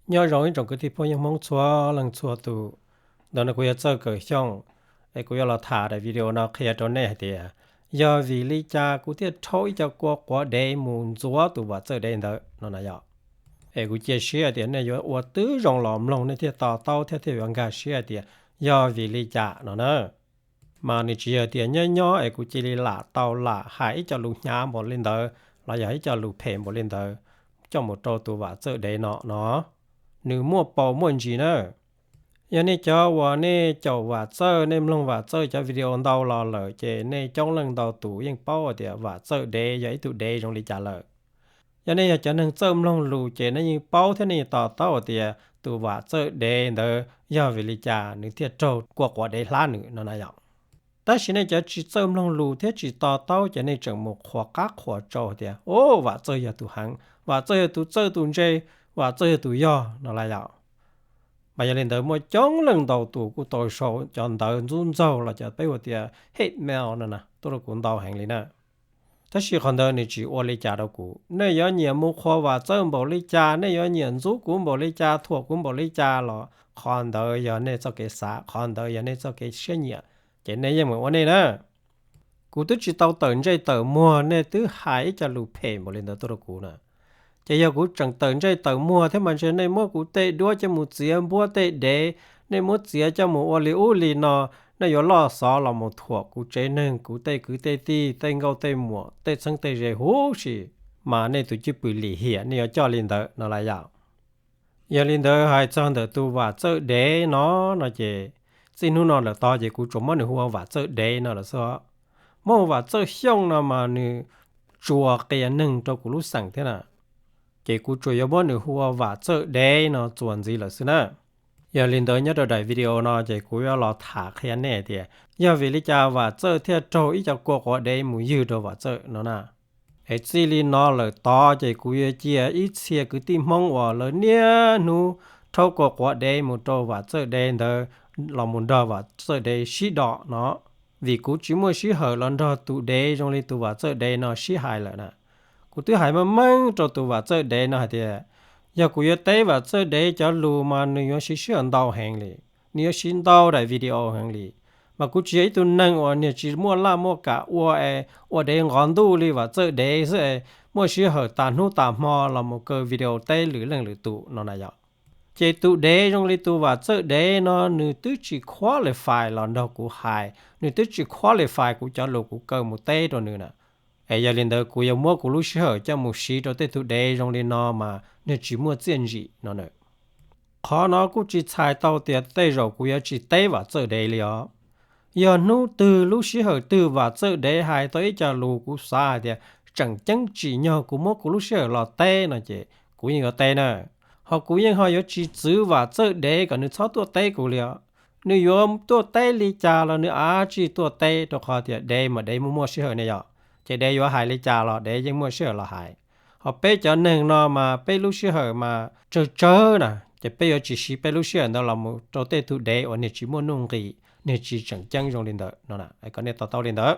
Nyob zoo ib tsoom kwv tij phooj ywg Hmoob txhua leej txhua tus, ntawm no kuv yog Txawj Kawm Xyooj, es kuv yuav los tham daim video no qhia rau nej hais tias yog vim li cas kuv thiaj rhaub ib co kua quav dev mus ntxuav tus Vam Txawj dev ntawd no na yom. Es kuv cia siab hais tias nej yuav ua tib zoo los mloog nej thiaj to taub thiab thiaj yuav nkag siab hais tias yog vim li cas no na. Mas nws tsis yog tias nyob nyob es kuv cia li lam tau lam hais ib co lus hnyav npaum li ntawd los yog ib co lus phem npaum li ntawd coj mus rau tus Vam Txawj dev no no. Nws muaj paus muaj ntsis na. Yog nej cov uas nej caum Vam Txawj, nej mloog Vam Txawj cov video ntau los lawm ces nej coob leej ntau tus yeej paub tias Vam Txawj dev yog ib tug dev zoo li cas lawm. Yog nej yog cov neeg txawj mloog lus ces nej yeej paub thiab nej yeej to taub hais tias tus Vam Txawj dev ntawd yog vim li cas nws thiaj raug kua quav dev hlab nws no na yom. Tab sis nej cov tsis txawj mloog lus thiab tsis to taub ces nej tseem mus qhuas qab qhuas tsau hais tias, o, Vam Txawj yog tus heev, Vam Txawj yog tus txawj tus ntse, Vam Txawj yog tus yog no la yom. Mas yog li ntawd muaj coob leej ntau tus kuj tau sau cov ntawv ntxub ntxaug los cov peb hu tias hate mail no na tuaj rau kuv ntau heev li na. Tab sis qhov ntawd nws tsis ua li cas rau kuv. Nej yuav nyiam mus qhuas Vam Txawj npaum li cas, nej yuav nyiam ntxub kuv npaum li cas, thuam kuv npaum li cas los qhov ntawd yog nej txoj kev xav, qhov ntawd yog nej txoj kev siab nyiam, ces nej yeej mus ua nej na. Kuv twb tsis tau tawm ntsej tawm muag nej twb hais ib co lus phem npaum li ntawd tuaj rau kuv na. Ces yog kuv tseem tawm ntsej tawm muag thiab mas ntshe nej muab kuv tej duab coj mus txiav npuab tej dev, nej muab txiav coj mus ua li ub li no, nej yuav loj xov los mus thuam kuv tsev neeg, kuv tej kwv tej tij, tej nkauj tej muam, tej txheeb tej ze huv si, mas nej tus cwj pwm lim hiam nej yuav coj li ntawd no la yom. Yog li ntawd hais txog ntawm tus Vam Txawj dev no, no ces txij hnub no lawm tod ces kuv tsuas muab nws hu ua Vam Txawj dev no lawm xwb. Muab hu Vam Txawj Xyooj no mas nws tsuas qias neeg rau kuv lub xeem thiab na. Ces kuv tsuas yuav muab nws hu ua Vam Txawj dev no txuas ntxiv lawm xwb na. Yog li ntawd nyob rau daim video no ces kuv yuav los tham qhia nej tias yog vim li cas Vam Txawj thiaj raug ib co kua quav dev mus ywg rau Vam Txawj no na. Es txij li no lawm tod ces kuv yuav cia ib txhia kwv tij Hmoob uas lawv niaj hnub rhaub kua quav dev mus rau Vam Txawj dev ntawd los mus nrog Vam Txawj dev sib dom no, vim kuv tsis muaj sij hawm los nrog tus dev zoo li tus Vam Txawj dev no sib hais lawm na. Kuv twb hais meej meej rau tus Vam Txawj dev no hais tias yog kuv yuav teb Vam Txawj dev cov lus mas nws yuav siv sij hawm ntau heev li, nws yuav siv ntau daim video heev li. Mas kuv tsis yog ib tug neeg uas niag tsis muaj laj muaj kam ua es ua dev nqov ntuj li Vam Txawj dev xwb es muaj sij hawm tas hnub tas hmo los mus kaw video teb lwm leej lwm tus no na yom. Ces tus dev zoo li tus Vam Txawj dev no nws twb tsis qualify los nrog kuv hais, nws twb tsis qualify kuv cov lus kuv kaw mus teb rau nws na. Es yog li ntawd kuv yuav muab kuv lub sij hawm coj mus siv rau tej tug dev zoo li no mas nws tsis muaj txiaj ntsim no na. Qhov no kuj tsis txhais tau tias tej zaum kuv yuav tsis teb Vam Txawj dev li os. Yog hnub twg lub sij hawm twg Vam Txawj dev hais tau ib co lus kuv xav hais tias tseem ceeb tsim nyog kuv muab kuv lub sij hawm los teb no ces kuv yeej yuav teb na. Ho kuv yeej ho yuav tsis txwv Vam Txawj dev kom nws txhob tuaj teb kuv li os. Nws yuav tuaj teb li cas los nws av tsij tuaj teb rau qhov tias dev mas dev muaj muaj sij hawm ne yom. Ces dev yuav hais li cas los dev yeej muaj sij hawm los hais. Ho peb cov neeg no mas peb lub sij hawm mas tsawg tsawg na, ces peb yuav tsis siv peb lub sij hawm ntawd los mus rau tej tug dev uas niag tsis muaj nuj nqis, niag tsis tseem ceeb zoo li ntawd no, kom nej to taub li ntawd.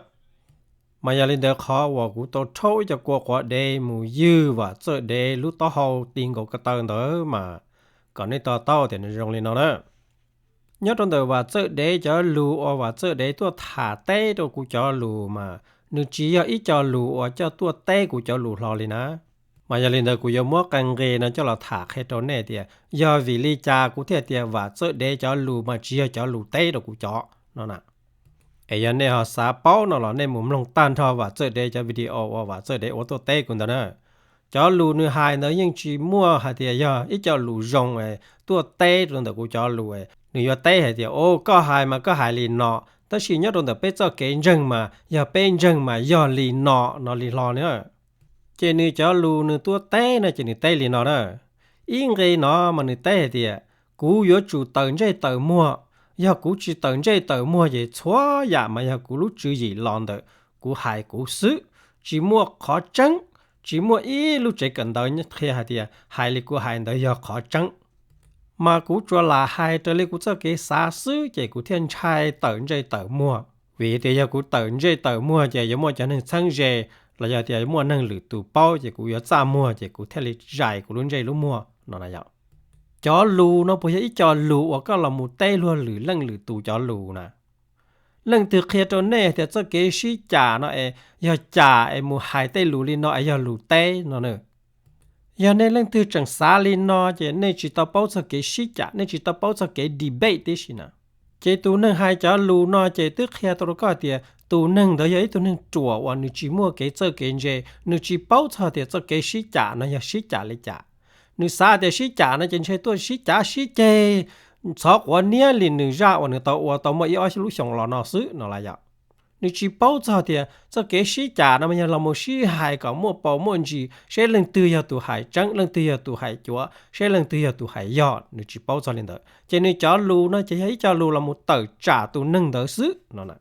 Mas yog li ntawd qhov uas kuv tau rhaub ib co kua quav dev mus ywg Vam Txawj dev lub taub hau ti nkaus ko taw ntawd mas kom nej to taub tias nws zoo li no na. Nyob rau ntawm Vam Txawj dev cov lus uas Vam Txawj dev tuaj tham teb rau kuv cov lus mas nws tsis yog ib co lus uas coj tuaj teb kuv cov lus hlo li na. Mas yog li ntawd kuv yuav muab qee nqe no coj los tham qhia rau nej tias yog vim li cas kuv thiaj tias Vam Txawj dev cov lus mas tsis yog cov lus teb rau kuv cov no na. Es yog nej ho xav paub no los nej mus mloog tag nrho Vam Txawj dev cov video uas Vam Txawj dev ua tuaj teb kuv ntawd na. Cov lus nws hais ntawd yeej tsis muaj hais tias yog ib co lus zoo tuaj teb rau ntawm kuv cov lus. Nws yuav teb hais tias, o, koj hais mas koj hais li no, tab sis nyob rau ntawm peb txoj kev ntseeg mas yog peb ntseeg mas yog li no no li hlo na. Ces nws cov lus nws tuaj teb no ces nws teb li no na. Ib nqe no mas nws teb hais tias, kuv yuav tsum tawm ntsej tawm muag, yog kuv tsis tawm ntsej tawm muag ces txhua yam mas yog kuv lub tswv yim los ntawm kuv hais kuv xwb, tsis muaj qhov tseeb, tsis muaj ib lub tsev kawm ntawv qhia hais tias hais li kuv hais ntawd yog qhov tseeb. Mas kuv tsuas lam hais raws li kuv txoj kev xav xwb ces kuv thiaj ntshai tawm ntsej tawm muag. Vim tias yog kuv tawm ntsej tawm muag ces yuav muaj cov neeg txheeb ze los yog tias muaj neeg lwm tus paub ces kuv yuav txaj muag ces kuv thiaj li zais kuv lub ntsej lub muag no na yom. Cov lus no puas yog ib co lus uas koj los mus teb luag lwm leej lwm tus cov lus na? Leej twg qhia rau nej tias txoj kev sib cam no es yog cam es mus hais tej lus li no es yog lus teb no na? Yog nej leej twg tseem xav li no ces nej tsis tau paub txog kev sib cam, nej tsis tau paub txog kev debate tib si na. Ces tus neeg hais cov lus no ces twb qhia tau rau koj tias tus neeg ntawd yog ib tug neeg ruam uas nws tsis muaj kev txawj kev ntse, nws tsis paub txog tias txoj kev sib cam no yog sib cam li cas. Nws xav tias sib cam no ces ntshe tuaj sib cav sib ceg, txhov quav niab li nws zaj uas nws tau ua tau muaj ib ob lub xyoos los no xwb no las yom. Nws tsis paub txog tias txoj kev sib cam no mas yog los mus sib hais kom muaj paus muaj ntsis seb leej twg yog tus hais tseeb, leej twg yog tus hais cuav, seb leej twg yog tus hais yog. Nws tsis paub txog li ntawd ces nws cov lus no ces yog ib co lus los mus tawm tsam tus neeg ntawd xwb no na.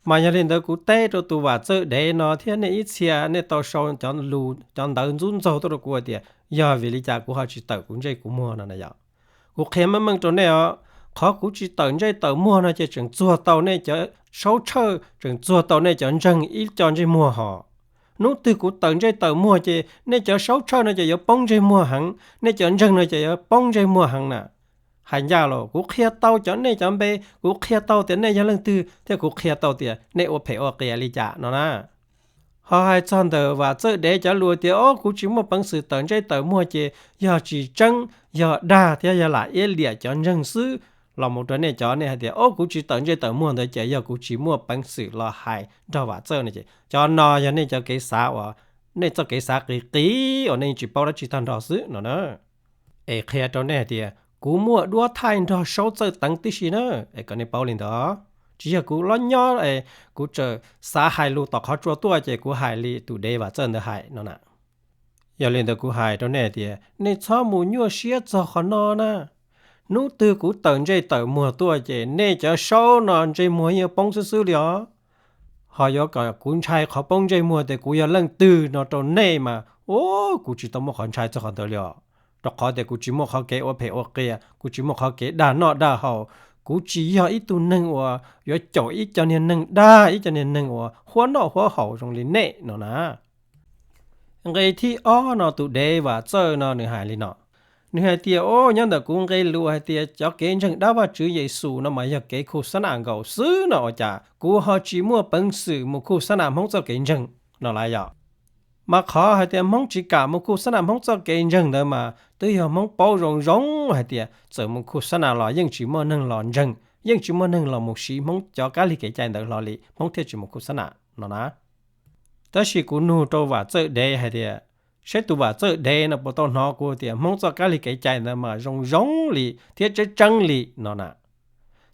Mas yog li ntawd kuv teb rau tus Vam Txawj Dev no thiab nej ib txhia nej tau sau cov ntawv ntxub ntxaug tuaj rau kuv tias yog vim li cas kuv ho tsis tawm kuv ntsej kuv muag no na yom. Kuv qhia meej meej rau nej os, qhov kuv tsis tawm ntsej tawm muag no ces tseem txuag tau nej cov saub tshawj, tseem txuag tau nej cov ntseeg ib co ntsej muag hos. Hnub twg kuv tawm ntsej tawm muag ces nej cov saub tshawj no ces yuav poob ntsej muag heev, nej cov ntseeg no ces yuav poob ntsej muag heev na. Hais ncaj los kuv qhia tau cov nej cov npe, kuv qhia tau tias nej yog leej twg thiab kuv qhia tau tias nej ua phem ua qias li cas no na. Ho hais txog ntawm Vam Txawj Dev cov lus tias o kuv tsis muaj peev xwm tawm ntsej tawm muag ces yog tsis tseeb, yog dag thiab yog lam iab liam cov ntseeg xwb los mus rau nej cov nej hais tias o kuv tsis tawm ntsej tawm muag ntawd ces yog kuv tsis muaj peev xwm los hais nrog Vam Txawj no ces cov no yog nej cov kev xav uas nej txoj kev xav qis qis uas nej tsis paub dab tsi tag nrho xwb no na. Es qhia rau nej hais tias kuv muaj duab thaij nrog Saub Txawj Teev tib si na, es kom nej paub li ntawd. Tsis yog kuv lob nyob es kuv txawm xav hais lus tom qhov tsua tuaj ces kuv hais li tus dev Vam Txawj ntawd hais no na. Yog li ntawd kuv hais rau nej tias nej txhob mus nyuaj siab txog qhov no na. Hnub twg kuv tawm ntsej tawm muag tuaj ces nej cov saub no ntsej muag yeej poob xwb xwb li os. Ho yuav kom kuv ntshai qhov poob ntsej muag tias kuv yog leej twg no rau nej mas, o, kuv tsis tau muaj qhov ntshai txog qhov ntawd li os. Rau qhov tias kuv tsis muaj qhov kev ua phem ua qias, kuv tsis muaj qhov kev dag noj dag haus, kuv tsis yog ib tug neeg uas yuav caum ib co niag neeg dag, ib co niag neeg uas huab noj huab haus zoo li nej no na. Nqe thib ob no tus dev Vam Txawj no nws hais li no. Nws hais tias, o, nyob ntawm kuv nqe lus hais tias cov kev ntseeg dab Vajtswv Yexus no mas yog kev khu xab nam nkaus xwb no ua cas kuv ho tsis muaj peev xwm mus khu xab nam Hmoob txoj kev ntseeg no lawm yom? Mas qhov hais tias Hmoob tsis kam mus khu xab nam Hmoob txoj kev ntseeg ntawd mas twb yog Hmoob paub zoo zoo hais tias txawm mus khu xab nam los yeej tsis muaj neeg los ntseeg, yeej tsis muaj neeg los mus siv Hmoob cov kab lig kev cai ntawd hlo li Hmoob thiaj tsis mus khu xab nam no na. Tab sis kuv nug rau Vam Txawj dev hais tias, saib tus Vam Txawj dev no puas tau hnov kuv tias Hmoob txoj kab lig kev cai ntawd mas zoo zoo li thiab tseeb tseeb li no na.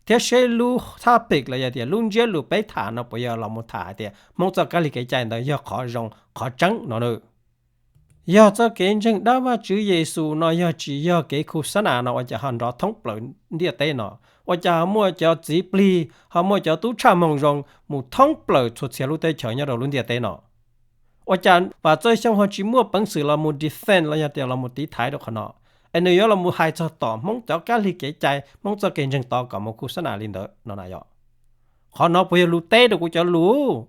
Thiab seb lub topic los yog tias lub ntsiab lus peb tham no puas yog los mus tham hais tias Hmoob txoj kab lig kev cai ntawd yog qhov zoo qhov tseeb no na. Yog txoj kev ntseeg dab Vajtswv Yexus no yog tsis yog kev khu xab nam no ua cas ho nrov thoob plaws ntiaj teb no? Ua cas ho muaj cov txiv plig, ho muaj cov tub tshaj moo zoo mus thoob plaws txhua txhia lub teb chaws nyob rau lub ntiaj teb no? Ua cas Vam Txawj Xyooj ho tsis muaj peev xwm los mus defend los yog tias los mus tiv thaiv rau qhov no, es nws yuav los mus hais txog tom Hmoob cov kab lig kev cai, Hmoob txoj kev ntseeg tod kom mus khu xab nam li ntawd no na yom? Qhov no puas yog lus teb rau kuv cov lus?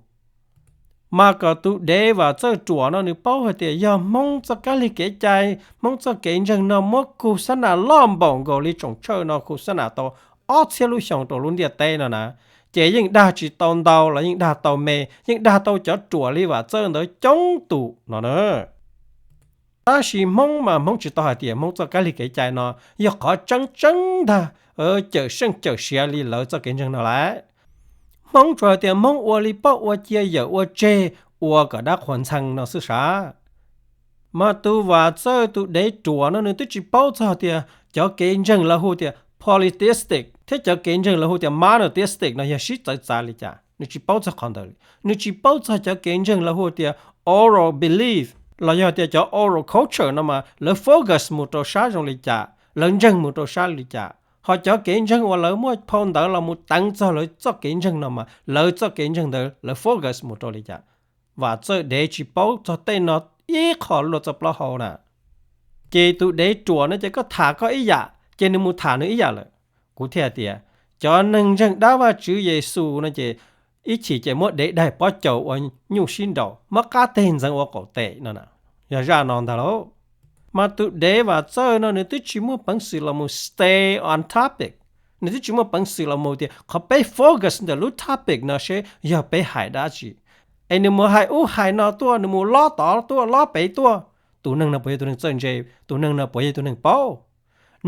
Mas kom tus dev Vam Txawj ruam no nws paub hais tias yog Hmoob txoj kab lig kev cai, Hmoob txoj kev ntseeg no muab khu xab nam loj npaum nkaus li tsoom tshawj no khu xab nam tau ob txhiab lub xyoo rau lub ntiaj teb no na, ces yeej dag tsis tau ntau los yeej dag tau me, yeej dag tau cov ruam li Vam Txawj ntawd coob tus no na. Tab sis Hmoob mas Hmoob tsis tau hais tias Hmoob txoj kab lig kev cai no yog qhov tseeb tseeb ntag, cawm seej cawm siav li lawv txoj kev ntseeg no lawm. Hmoob tsuas hais tias Hmoob ua li poj ua cia yawm ua tseg, ua kom dab qhuas ntxhee no xwb sav. Mas tus Vam Txawj tus dev ruam no nws twb tsis paub txog tias cov kev ntseeg lawv hu tias polytheistic thiab cov kev ntseeg lawv hu tias monotheistic no yog sib txawv txav li cas, nws tsis paub txog qhov ntawd li. Nws tsis paub txog cov kev ntseeg lawv hu tias oral belief los yog tias cov oral culture no mas lawv focus mus rau sab zoo li cas, lawv ntseeg mus rau sab li cas, ho cov kev ntseeg uas lawv muaj phau ntawv los mus teev txog lawv txoj kev ntseeg no mas lawv txoj kev ntseeg ntawd lawv focus mus rau li cas. Vam Txawj dev tsis paub txog tej no ib qho luaj txoj plaub hau na. Ces tus dev ruam no ces koj tham koj ib yam ces nws mus tham nws ib yam lawm. Kuv thiaj tias cov neeg ntseeg dab Vajtswv Yexus no ces ib chim ces muab dev daig pob caus ua nyuj sib nraus, muab qab teg ntxeev ua qaum tes no, yog zaj no ntag lauj. Mas tus dev Vam Txawj no nws twb tsis muaj peev xwm los mus stay on topic, nws twb tsis muaj peev xwm los mus tias qhov peb focus ntawm lub topic no seb yog peb hais dab tsi. Es nws mus hais ub hais no tuaj, nws mus lob tod tuaj lob pem tuaj. Tus neeg no puas yog tus neeg txawj ntse? Tus neeg no puas yog tus neeg paub?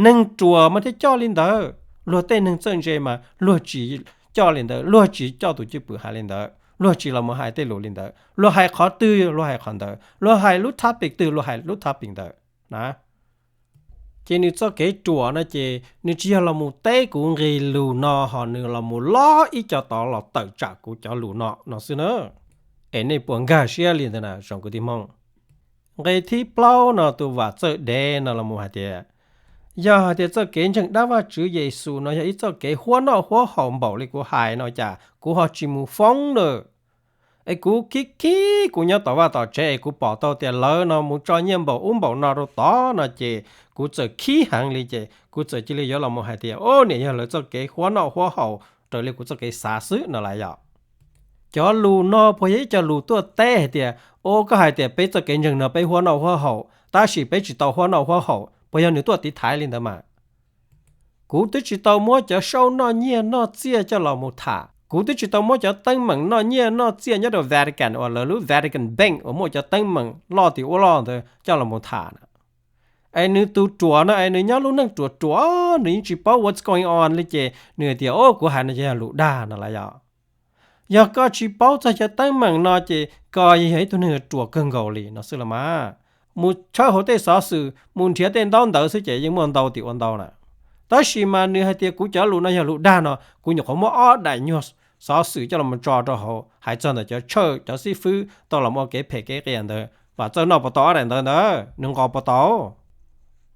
Neeg ruam mas thiaj coj li ntawd. Luag tej neeg txawj ntse mas luag tsis coj li ntawd, luag tsis coj tus cwj pwm hais li ntawd, luag tsis los mus hais tej lus li ntawd. Luag hais qhov twg luag hais qhov ntawd, luag hais lub topic twg luag hais lub topic ntawd na. Ces nws txoj kev ruam no ces nws tsis yog los mus teb kuv nqe lus no ho nws los mus lob ib co tod los tawm tsam kuv cov lus no no xwb na. Es nej puas nkag siab li ntawd na tsoom kwv tij Hmoob? Nqe thib plaub no tus Vam Txawj dev no los mus hais tias, yog hais tias txoj kev ntseeg dab Vajtswv Yexus no yog ib txoj kev huab noj huab haus npaum li kuv hais no cas kuv ho tsis mus foob lawm? Es kuv khib khib kuv nyob tom vaj tom tsev es kuv pom tau tias lawv no mus tso nyiaj npaum ub npaum no rau tod no ces kuv txawm khib heev li ces kuv txawm cia li yuav los mus hais tias, o, niam, yog lawv txoj kev huab noj huab haus raws li kuv txoj kev xav xwb no las yom. Cov lus no puas yog ib co lus tuaj teb hais tias, o, koj hais tias peb txoj kev ntseeg no peb huab noj huab haus tab sis peb tsis tau huab noj huab haus, puas yog nws tuaj tiv thaiv li ntawd mas? Kuv twb tsis tau muab cov saub noj nyiaj noj txiaj coj los mus tham, kuv twb tsis tau muab cov teeb meem noj nyiaj noj txiaj nyob rau Vatican uas lawv lub Vatican Bank uas muaj cov teeb meem loj tim ub loj ntawd coj los mus tham na. Es nws tus ruam no es nws nyob lub neej ruam ruam, nws yeej tsis paub what's going on li ces nws hais tias, o, kuv hais no ces yog lus dag no las yom. Yog koj tsis paub txog cov teeb meem no ces koj yeej yog ib tug neeg ruam kawg nkaus li no xwb los mas. Mus tshawb hauv tej xov xwm mus nrhiav tej ntaub ntawv xwb ces yeej muaj ntau tim ua ntau na. Tab sis mas nws hais tias kuv cov lus no yog lus dag no, kuv nyuam qhuav muab ob daim nyuag xov xwm coj los tso rau hauv hais txog ntawm cov tshawj cov xib fwb tau los ua kev phem kev qias ntawd, Vam Txawj noj puas tau ob daim ntawv ntawd, nws nqos puas tau?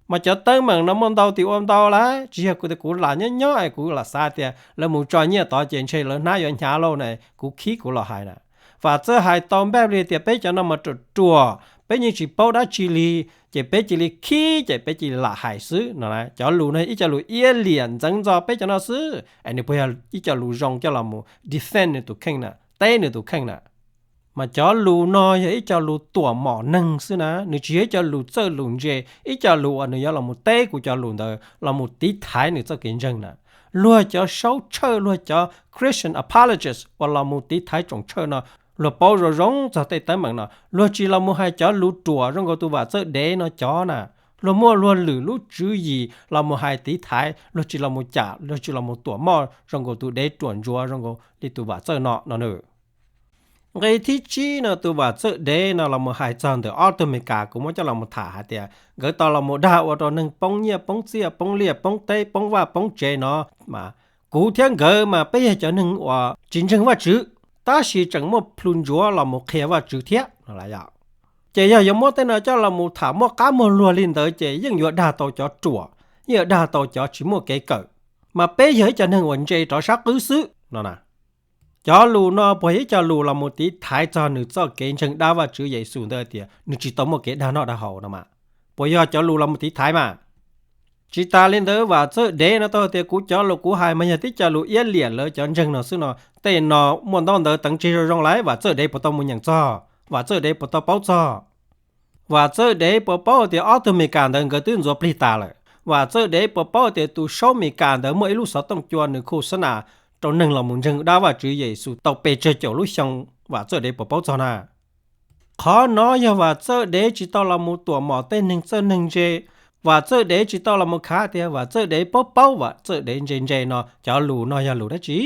Mas cov teeb meem no muaj ntau tim ua ntau lawm, tsis yog kuv tias kuv lam nyob nyob es kuv lam xav tias lawv mus tso nyiaj tod ces ntshe lawv hnab yuav hnyav lauj na, kuv khib kuv los hais na. Vam Txawj hais tau npaj li tias peb cov no mas ruam ruam, peb yeej tsis paub dab tsi li, ces peb cia li khib ces peb cia li lam hais xwb no. Cov lus no ib co lus iab liam ntxeev ntxo peb cov no xwb es nws puas yog ib co lus zoo coj los mus defend nws tus kheej na, teb nws tus kheej na? Mas cov lus no yog ib co lus tuam mom neeg xwb na, nws tsis yog ib co lus txawj lus ntse, ib co lus uas nws yuav los mus teb kuv cov lus ntawd los mus tiv thaiv nws txoj kev ntseeg na. Luag cov saub tshawj, luag cov Christian apologist uas los mus tiv thaiv tsoom tshawj no, luag paub zoo zoo txog tej teeb meem no, luag tsis los mus hais cov lus ruam zoo nkaus tus Vam Txawj dev no cov na. Luag muaj luag lwm lub tswv yim los mus hais tiv thaiv, luag tsis los mus cam, luag tsis los mus tuam moj zoo nkaus tus dev ruam ntsuav zoo nkaus li tus Vam Txawj no no nws. Nqe thib tsib no tus Vam Txawj dev no los mus hais txog ntawm ob tug Amelikas, kuv muab coj los mus tham hais tias nkawd tau los mus dag ua rau neeg poob nyiaj poob txiaj poob liaj poob teb poob vaj poob tsev no. Mas kuv thiab nkawd mas peb yog cov neeg uas tsis ntseeg Vajtswv, tab sis tseem muaj plhu ntsuav los mus qhia Vajtswv thiab no las yom. Ces yog yuav muab tej no coj los mus tham muaj qab muag luag li ntawd ces yeej yuav dag tau cov ruam, yeej yuav dag tau cov tsis muaj kev kawm. Mas peb yog ib co neeg uas ntse rov sab qwb xwb no na. Cov lus no puas yog ib co lus los mus tiv thaiv txog nws txoj kev ntseeg dab Vajtswv Yexus ntawd tias nws tsis tau muaj kev dag noj dag haus no mas? Puas yog cov lus los mus tiv thaiv mas? Tsis tas li ntawd Vam Txawj dev no tau tias kuv cov lus kuv hais mas yog tib co lus iab liam lawv cov ntseeg no xwb no. Tej no muaj ntaub ntawv teev tseg zoo zoo lawm, Vam Txawj dev puas tau mus nyeem txog? Vam Txawj dev puas tau paub txog? Vam Txawj dev puas paub tias ob tug Amelikas ntawd nkawd twb ntxuav plig tas lawm? Vam Txawj dev puas paub tias tus saub Amelikas ntawd muaj ib lub xov tooj cua nws khu xab nas rau neeg los mus ntseeg dab Vajtswv Yexus tau pes tsawg caum lub xyoo? Vam Txawj dev puas paub txog na? Qhov no yog Vam Txawj dev tsis tau los mus tuam mom tej neeg txawj neeg ntse. Vam Txawj dev tsis tau los mus khav tias Vam Txawj dev paub paub, Vam Txawj dev ntse ntse no, cov lus no yog lus dab tsi?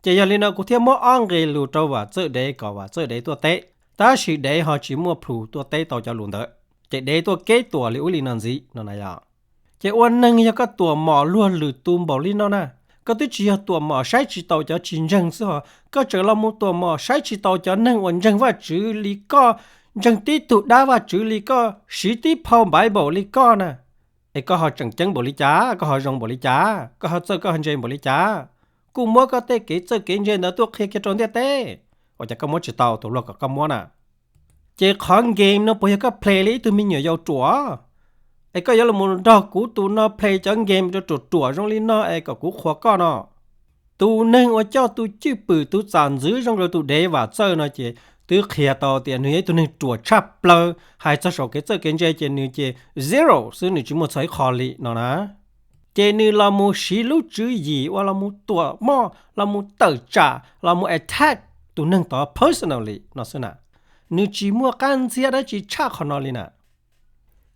Ces yog li no kuv thiaj muab ob nqe lus rau Vam Txawj dev kom Vam Txawj dev tuaj teb, tab sis dev ho tsis muaj plhu tuaj teb tau cov lus ntawd, ces dev tuaj keb tuam li ub li no ntxiv no na yom. Ces ua neeg yog koj tuam mom luag lwm tus npaum li no na, koj twb tsis yog tuam mom saib tsis taus cov tsis ntseeg xwb ho, koj tseem los mus tuam mom saib tsis taus cov neeg uas ntseeg Vajtswv li koj, ntseeg tib tug dab Vajtswv li koj, siv tib phau Bible li koj na. Es koj ho tseem ceeb npaum li cas, koj ho zoo npaum li cas, koj ho txawj koj ho ntse npaum li cas? Kuj muab koj tej kev txawj kev ntse ntawd tuaj qhia kiag rau ntiaj teb, ua cas koj muab tsis tau tus luag kom koj muab na? Ces qhov game no puas yog koj play li ib tug me nyuam yaus ruam? Es koj yuav los nrog kuv tus no play cov game ruam ruam zoo li no es kom kuv qhuas koj no? Tus neeg uas coj tus cwj pwm tus txam ntxwv zoo nkaus tus dev Vam Txawj no ces Twb qhia tau tias nws yog ib tug neeg ruam tshaj plaws, hais txog saum kev txawj kev ntse ces nws ces zero xwb, nws tsis muaj txog ib qho li no na. Ces nws los mus siv lub tswv yim uas los mus tuam moj, los mus tawm tsam, los mus attack tus neeg tod personally no xwb na. Nws tsis muaj qab ntxiab dab tsi tshaj qhov no li na.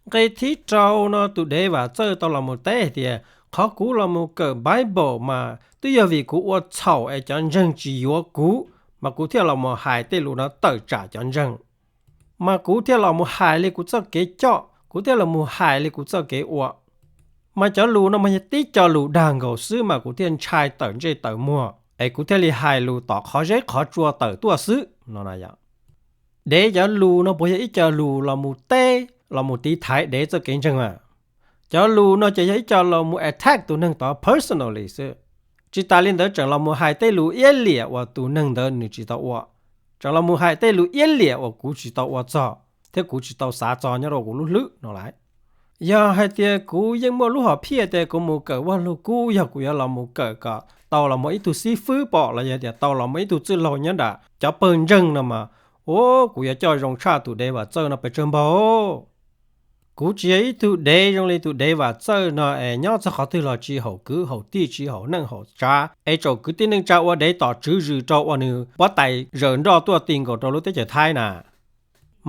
Nqe thib rau no tus dev Vam Txawj tau los mus teb hais tias, qhov kuv los mus kawm Bible mas twb yog vim kuv ua txhaum es cov ntseeg tsis yuav kuv, mas kuv thiaj los mus hais tej lus no tawm tsam cov ntseeg. Mas kuv thiaj los mus hais li kuv txoj kev coj, kuv thiaj los mus hais li kuv txoj kev ua. Mas cov lus no mas yog tib co lus dag nkaus xwb mas kuv thiaj ntshai tawm ntsej tawm muag es kuv thiaj li hais lus tom qhov zeb qhov tsua tawm tuaj xwb no na yom. Dev cov lus no puas yog ib co lus los mus teb, los mus tiv thaiv dev txoj kev ntseeg mas? Cov lus no ces yog ib co los mus attack tus neeg tod personally xwb. Tsis tas li ntawd tseem los mus hais tej lus iab liam uas tus neeg ntawd nws tsis tau ua, tseem los mus hais tej lus iab liam uas kuv tsis tau ua txog thiab kuv tsis tau xav txog nyob rau kuv lub hlwb no lawm. Yog hais tias kuv yeej muaj lub hom phiaj tias kuv mus kawm Vaj Lug Kub, yog kuv yuav los mus kawm kom tau los mus ib tug xib fwb pom los yog tias tau los mus ib tug txwj laug nyob nram cov pawg ntseeg no mas, ua kuv yuav coj zoo tshaj tus dev Vam Txawj no pes tsawg npaug. Kuv tsis yog ib tug dev zoo li tus dev Vam Txawj no es nyob txog qhov twg los tsis haum kwv haum tij, tsis haum neej haum tsav, es tsaum kwv tij neej tsa ua dev tom tswv zwm rau ua nws pob tais zaws nroj tuaj ti nkaus rau lub teb chaws Thaib na.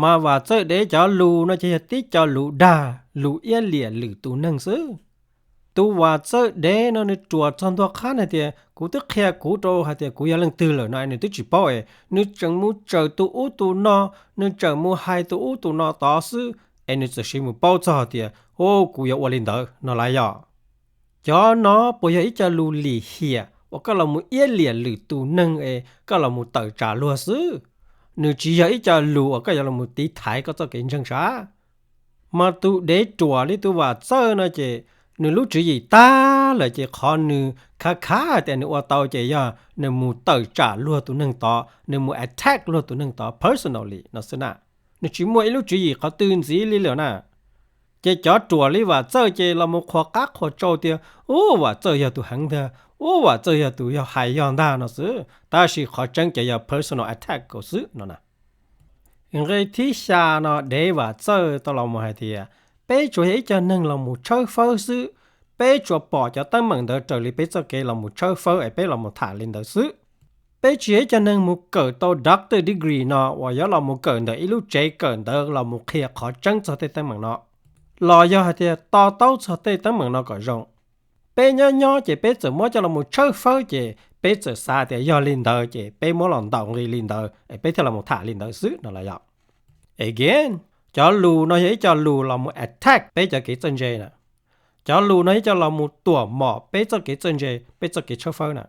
Mas Vam Txawj dev cov lus no ces yog tib co lus dag, lus iab liam lwm tus neeg xwb. Tus Vam Txawj dev no nws ruam txog ntua qab hais tias kuv twb qhia kuv rau hais tias kuv yog leej twg lawm no es nws twb tsis paub es nws tseem mus tsawm tus ub tus no, nws tseem mus hais tus ub tus no tod xwb, es nws txawm siv mus paub txog tias, u, kuv yuav ua li ntawd no lawm yom. Cov no puas yog ib co lus lim hiam uas koj los mus iab liam lwm tus neeg es koj los mus tawm tsam luag xwb? Nws tsis yog ib co lus uas koj yuav los mus tiv thaiv koj txoj kev ntseeg sav. Mas tus dev ruam li tus Vam Txawj no ces nws lub tswv yim tag lawm ces qhov nws khav khav hais tias nws ua tau ces yog nws mus tawm tsam luag tus neeg tod, nws mus attack luag tus neeg tod personally no xwb na. Nws tsis muaj ib lub tswv yim qhov twg ntxiv li lawm na. Ces cov ruam li Vam Txawj ces los mus qhuas qab qhuas tsau tias, u, Vam Txawj yog tus heev ntag, u, Vam Txawj yog tus yog hais yog ntag no xwb, tab sis qhov tseeb ces yog personal attack nkaus xwb no na. Nqe thib xya no dev Vam Txawj tau los mus hais tias, peb tsuas yog ib co neeg los mus tshawb fawb xwb, peb tsuas pom cov teeb meem ntawd raws li peb txoj kev los mus tshawb fawb es peb los mus tham li ntawd xwb. Peb tsis yog ib co neeg mus kawm tau doctor degree no uas yuav los mus kawm ntawm ib lub tsev kawm ntawv los mus qhia qhov tseeb txog tej teeb meem no, los yog hais tias to taub txog tej teeb meem no kom zoo. Peb nyob nyob ces peb txawm muab coj los mus tshawb fawb ces peb txawm xav tias yog li ntawd ces peb muab los ntaus nqi li ntawd es peb thiaj los mus tham li ntawd xwb no los yog. Again, cov lus no yog ib co lus los mus attack peb cov kev txawj ntse na. Cov lus no ib co los mus tuam mom peb txoj kev txawj ntse, peb txoj kev tshawb fawb na.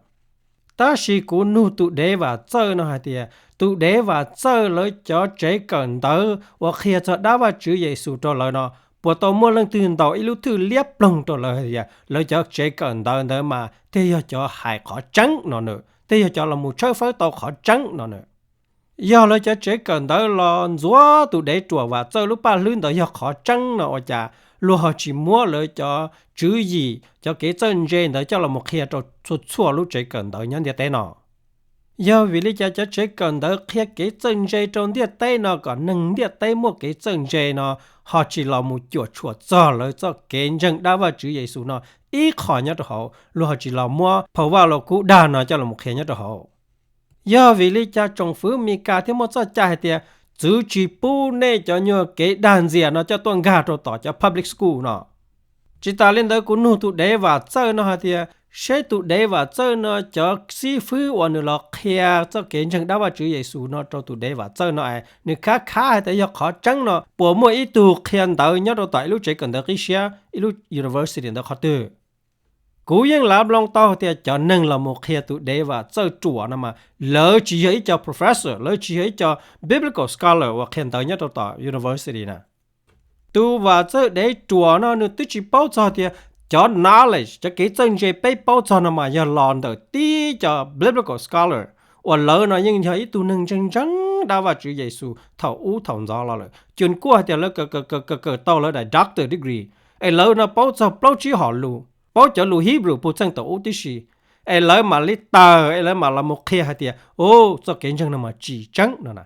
Tab sis kuv nug tus dev Vam Txawj no hais tias tus dev Vam Txawj lawv cov tsev kawm ntawv uas qhia txog dab Vajtswv Yexus rau lawv no, puas tau muaj leej twg ntaus ib lub thwj liab ploog rau lawv hais tias lawv cov tsev kawm ntawv ntawd mas thiaj yog cov hais qhov tseeb no na, thiaj yog cov los mus tshawb fawb tau qhov tseeb no na? Yog lawv cov tsev kawm ntawv los ntxuav tus dev ruam Vam Txawj lub paj hlwb ntawd yog qhov tseeb no ua cas luag ho tsis muab lawv cov tswv yim cov kev txawj ntse ntawd coj los mus qhia rau txhua txhua lub tsev kawm ntawv nyob ntiaj teb no? Yog vim li cas cov tsev kawm ntawv qhia kev txawj ntse rau ntiaj teb no kom neeg ntiaj teb muaj kev txawj ntse no ho tsis los mus cuam tshuam txog lawv txoj kev ntseeg dab Vajtswv Yexus no ib qho nyob rau hauv, luag ho tsis los muab phau Vaj Lug Kub dag no coj los mus qhia nyob rau hauv? Yog vim li cas tsoom fwv Mes Kas thiaj muaj txoj cai hais tias txwv tsis pub nej cov nyuag kev dag ntxias no coj tuaj nkag rau tom cov public school no? Tsis tas li ntawd kuv nug tus dev Vam Txawj no hais tias seb tus dev Vam Txawj no cov xib fwb uas nws los qhia txoj kev ntseeg dab Vajtswv Yexus no rau tus dev Vam Txawj no es nws khav khav hais tias yog qhov tseeb no puas muaj ib tug qhia ntawv nyob rau tom ib lub tsev kawm ntawv qib siab ib lub university ntawd qhov twg? Kuv yeej lav nplooj tau tias cov neeg los mus qhia tus dev Vam Txawj ruam no mas lawv tsis yog ib co professor, lawv tsis yog ib co biblical scholar uas qhia ntawv nyob rau tom university na. Tus Vam Txawj dev ruam no nws twb tsis paub txog tias cov knowledge, cov kev txawj ntse peb paub txog no mas yog los ntawm tib co biblical scholar uas lawv no yeej yog ib tug neeg ntseeg ntseeg dab Vajtswv Yexus thaum ub thaum ntxov los lawm. Cun kuaj hais tias lawv kawm kawm kawm kawm tau lawv daim doctor degree, es lawv no paub txog plaub tsib hom lus, paub cov lus Hebrew puag txheej thaum ub tib si, es lawv mam li tawg es lawv mam los mus qhia hais tias, u, txoj kev ntseeg no mas tsis tseeb no na.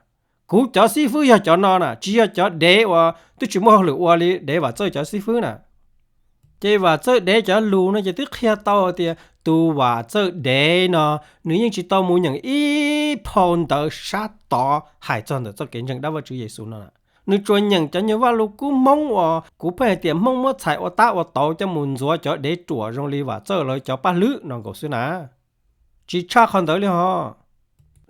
Kuv cov xib fwb yog cov no na, tsis yog cov dev uas twb tsis muaj hauj lwm ua li dev Vam Txawj cov xib fwb na. Ces Vam Txawj dev cov lus no ces twb qhia tau tias tus Vam Txawj dev no nws yeej tsis tau mus nyeem ib phau ntawv sab tod hais txog ntawm txoj kev ntseeg dab Vajtswv Yexus no. Nws tsuas nyeem cov nyuag Vajluskub Hmoob uas kuv pheej hais tias Hmoob muab txhais ua tab ua tauv coj mus ntxuav cov dev ruam zoo li Vam Txawj lawv cov paj hlwb no nkaus xwb na. Tsis tshaj qhov ntawd li ho.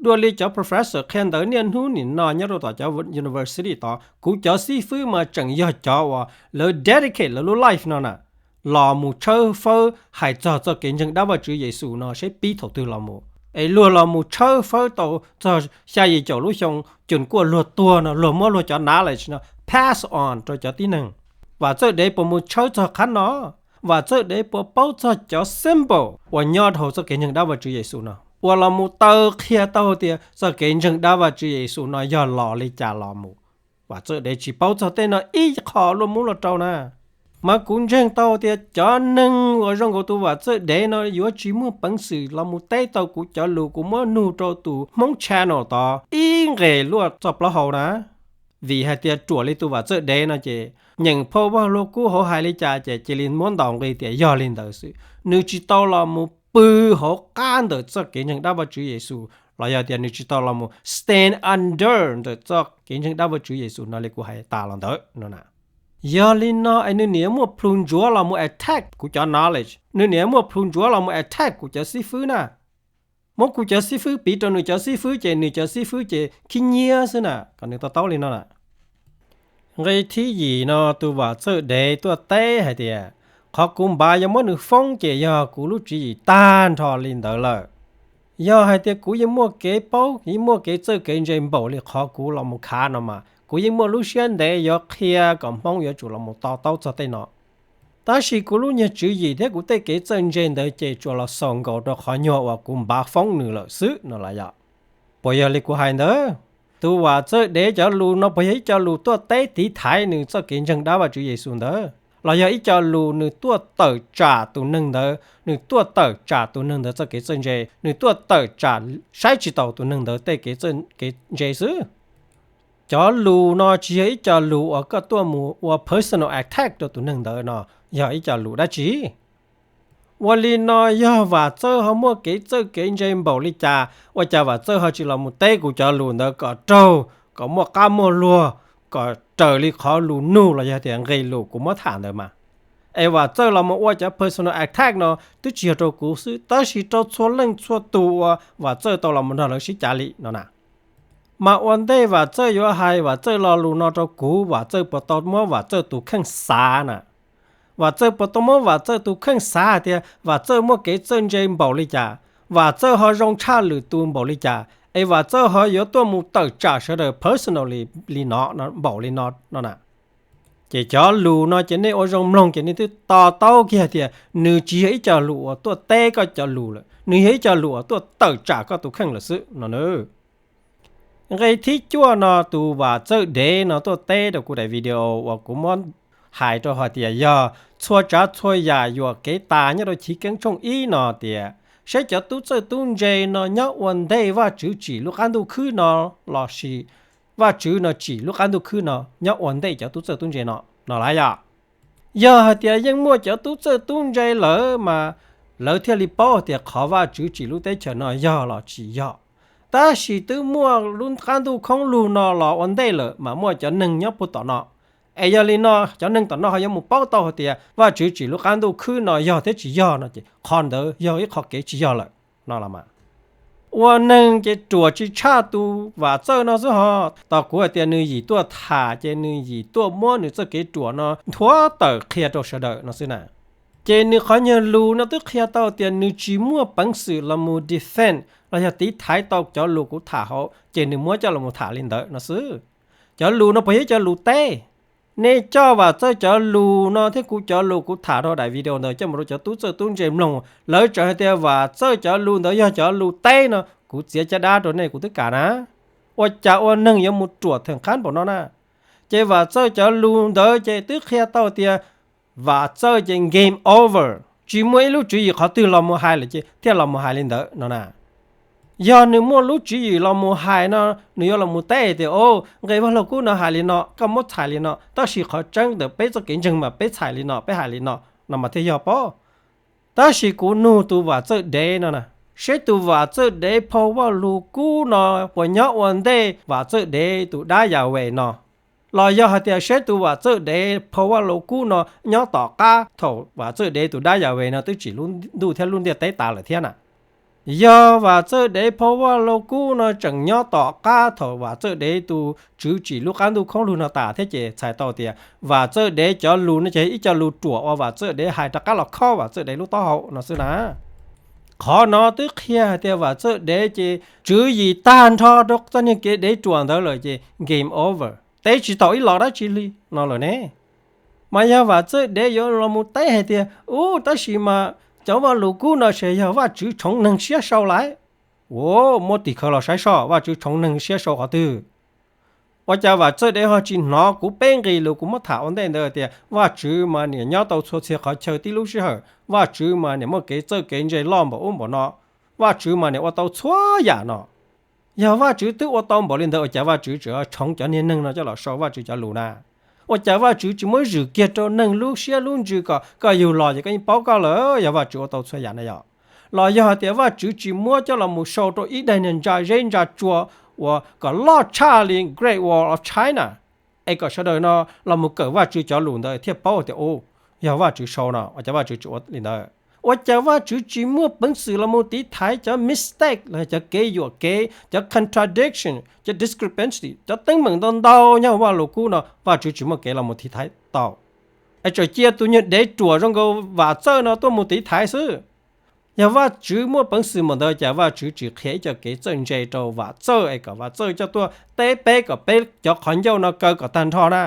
Dua li cov professor qhia ntawv niaj hnub nim no nyob rau tom cov university tod, kuv cov xib fwb mas tseem yog cov uas lawv dedicate lawv lub life no na, los mus tshawb fawb hais txog txoj kev ntseeg dab Vajtswv Yexus no seb pib thaum twg los mus. Es luag los mus tshawb fawb tau txog xya yim caum lub xyoo, cus kuaj luag tuag no luag muab luag cov nav lawm tsis no pass on rau cov tib neeg. Vam Txawj dev puas mus tshawb txog qhab no? Vam Txawj dev puas paub txog cov symbol uas nyob dhau txoj kev ntseeg dab Vajtswv Yexus no uas los mus taw qhia tau tias txoj kev ntseeg dab Vajtswv Yexus no yog los li cas los mus? Vam Txawj dev tsis paub txog tej no ib qho luaj mub luaj rau na. Mas kuv ntseeg tau tias cov neeg uas zoo nkaus tus Vam Txawj dev no yuav tsis muaj peev xwm los mus teb tau kuv cov lus kuv muab nug rau tus Hmoob channel tod ib nqes luaj txoj plaub hau na. Vim hais tias ruam li tus Vam Txawj dev no ces nyeem phau Vaj Lug Kub hauv hais li cas ces cia li muab ntaus nqi tias yog li ntawd xwb. Nws tsis tau los mus pw hauv qab ntawm txoj kev ntseeg dab Vajtswv Yexus los yog tias nws tsis tau los mus stand under ntawm txoj kev ntseeg dab Vajtswv Yexus no li kuv hais tas los ntawd no na. Yog li no es nws niaj muaj plhu ntsuav los mus attack kuv cov knowledge, nws niaj muaj plhu ntsuav los mus attack kuv cov xib fwb na. Muab kuv cov xib fwb piv rau nws cov xib fwb ces nws cov xib fwb ces khib nyiab xwb na, kom nws to taub li no na. Nqe thib yim no tus Vam Txawj dev tuaj teb hais tias qhov kuv npav yuav muab nws foob ces yog kuv lub tswv yim tag nrho li ntawd lawm. Yog hais tias kuv yeej muaj kev paub, yeej muaj kev txawj kev ntse npaum li qhov kuv los mus khav no mas kuv yeej muaj lub siab ntev yuav qhia kom Hmoob yuav tsum los mus to taub txog tej no. Tab sis kuv lub nyuag tswv yim thiab kuv tej kev txawj ntse ntawd ces tsuas los xaus nkaus rau qhov nyuag uas kuv npav foob nws lawm xwb no los yog? Puas yog li kuv hais ntawd? Tus Vam Txawj dev cov lus no puas yog ib co lus tuaj teb tiv thaiv nws txoj kev ntseeg dab Vajtswv Yexus ntawd, los yog ib co lus nws tuaj tawm tsam tus neeg ntawd, nws tuaj tawm tsam tus neeg ntawd txoj kev txawj ntse, nws tuaj tawm tsam saib tsis taus tus neeg ntawd tej kev txawj kev ntse xwb? Cov lus no tsis yog ib co lus uas koj tuaj mus ua personal attack rau tus neeg ntawd no, yog ib co lus dab tsi? Ua li no yog Vam Txawj ho muaj kev txawj kev ntse npaum li cas, ua cas Vam Txawj ho tsis los mus teb kuv cov lus ntawd kom raug, kom muaj qab muaj luag, kom raws li qhov lus nug los yog tias nqe lus kuv muab tham ntawd mas? Es Vam Txawj los mus ua cov personal attack no twb tsis yog rau kuv xwb tab sis rau txhua leej txhua tus uas Vam Txawj tau los mus nrog lawv sib cav li no na. Mas ua ntej Vam Txawj yuav hais Vam Txawj lo lus no rau kuv, Vam Txawj puas tau muab Vam Txawj tus kheej xav na? Vam Txawj puas tau muab Vam Txawj tus kheej xav hais tias Vam Txawj muaj kev txawj ntse npaum li cas, Vam Txawj ho zoo tshaj lwm tus npaum li cas, es Vam Txawj ho yuav tuaj mus tawm tsam sawv daws personally li no, npaum li no no na? Ces cov lus no ces nej ua zoo mloog ces nej twb to taub kiag tias nws tsis yog ib co lus uas tuaj teb koj cov lus lawm, nws yog ib co lus uas tuaj tawm tsam koj tus kheej lawm xwb no na. Nqe thib cuaj no tus Vam Txawj dev no tuaj teb rau kuv daim video uas kuv muab hais rau hais tias yog txhua tsav txhua yam yuam kev tas nyob rau Chiv Keeb tshooj ib no tias saib cov tub txawj tub ntse no nyob ua ntej Vajtswv tsim lub qab ntuj khwb no lossis Vajtswv no tsim lub qab ntuj khwb no nyob ua ntej cov tub txawj tub ntse no no lawm yom. Yog hais tias yeej muaj cov tub txawj tub ntse lawm mas lawv thiaj li paub tias qhov Vajtswv tsim lub teb chaws no yog los tsis yog. Tab sis twb muaj lub qab ntuj khoob lug no los ua ntej lawm mas muaj cov neeg nyob puag tom no. Es yog li no cov neeg tom no ho yuav mus paub tau hais tias Vajtswv tsim lub qab ntuj khwb no yog thiab tsis yog no ces qhov ntawd yog ib qho kev tsis yog lawm no los mas. Ua neeg ces ruam tsis tshaj tus Vam Txawj no xwb ho. Tos kuv hais tias nws yim tuaj tham ces nws yim tuaj muab nws txoj kev ruam no nthuav tawm qhia rau sawv daws no xwb na. Ces nws qhov nyuag lus no twb qhia tau tias nws tsis muaj peev xwm los mus defend los yog tiv thaiv tau cov lus kuv tham hauv ces nws muab coj los tham li ntawd no xwb. Cov lus no puas yog cov lus teb? Nej coj Vam Txawj cov lus no thiab kuv cov lus kuv tham rau daim video ntawd coj mus rau cov tub txawj tub ntse mloog, lawv tseem hais tias Vam Txawj cov lus ntawd yog cov lus teb no, kuv txiav caj dab rau nej kuv twb kam na. Ua cas ua neeg yuav mus ruam theem qab npaum no na? Ces Vam Txawj cov lus ntawd ces twb qhia tau tias Vam Txawj ces game over, tsis muaj ib lub tswv yim qhov twg los mus hais lawm ces thiaj los mus hais li ntawd no na. Yog nws muaj lub tswv yim los mus hais no, nws yuav los mus teb tias, o, nqe Vaj Lug Kub no hais li no, koj muab txhais li no, tab sis qhov tseeb ntawm peb txoj kev ntseeg mas peb txhais li no, peb hais li no, no mas thiaj yog pob. Tab sis kuv nug tus Vam Txawj Dev no na, seb tus Vam Txawj Dev phau Vaj Lug Kub no puas nyob ua ntej Vam Txawj Dev tus dab Yas Ves no, los yog hais tias seb tus Vam Txawj Dev phau Vaj Lug Kub no nyob tom qab thaum Vam Txawj Dev tus dab Yas Ves no twb tsim lub ntuj thiab lub ntiaj teb tas lawm thiab na. Yog Vam Txawj Dev phau Vaj Lug Kub no tseem nyob tom qab thaum Vam Txawj Dev tus tswv tsim lub qab ntuj khoob lug no tas thiab ces txhais tau tias Vam Txawj Dev cov lus no ces ib co lus ruam uas Vam Txawj Dev hais rov qab los khob Vam Txawj Dev lub taub hau no xwb na. Qhov no twb qhia hais tias Vam Txawj Dev ces tswv yim tag nrho rau txoj niag kev dev ruam ntawd lawm ces game over, teb tsis tau ib los dab tsi li no lawm ne. Mas yog Vam Txawj Dev yuav los mus teb hais tias, ub, tab sis mas cov Vaj Lug Kub no ces yog Vajtswv tshoov neeg siab sau lawm. Ua, muab tim khawv los saib soj, Vajtswv tshoov neeg siab sau qhov twg? Ua cas Vam Txawj Dev ho tsis hnov kuv peb nqe lus kuv muab tham ua ntej ntawd tias Vajtswv mas niam nyob tau txhua txhia qhov chaw tib lub sij hawm, Vajtswv mas niam muaj kev txawj kev ntse loj npaum ub npaum no, Vajtswv mas niam ua tau txhua yam no? Yog Vajtswv twb ua tau npaum li ntawd ua cas Vajtswv tseem tshoov cov niag neeg no coj los sau Vajtswv cov lus na? Ua cas Vajtswv tsis muab zwm kiag rau neeg lub siab lub ntsws kom koj yug los ces koj yeej paub koj lawm yog Vajtswv ua tau txhua yam na yog? Los yog hais tias Vajtswv tsis muab coj los mus sau rau ib daim niag ntsa zeb ntsa tsua uas kom loj tshaj li Great Wall of China, es kom sawv daws no los mus kawm Vajtswv cov lus ntawd thiaj paub tias, u, yog Vajtswv sau no, ua cas Vajtswv tsis ua li ntawd? Ua cas Vajtswv tsis muaj peev xwm los mus tiv thaiv cov mistake los cov kev yuam kev, cov contradiction, cov discrepancy, cov teeb meem ntau ntau nyob hauv Vaj Lug Kub no Vajtswv tsis muaj kev los mus tiv thaiv tau, es tseem cia tus nyuag dev ruam zoo nkaus Vam Txawj no tuaj mus tiv thaiv xwb? Yog Vajtswv muaj peev xwm npaum ntawd cas Vajtswv tsis qhia ib co kev txawj ntse rau Vam Txawj es kom Vam Txawj coj tuaj teb peb kom peb cov qhov ncauj no kaw kom tag nrho na,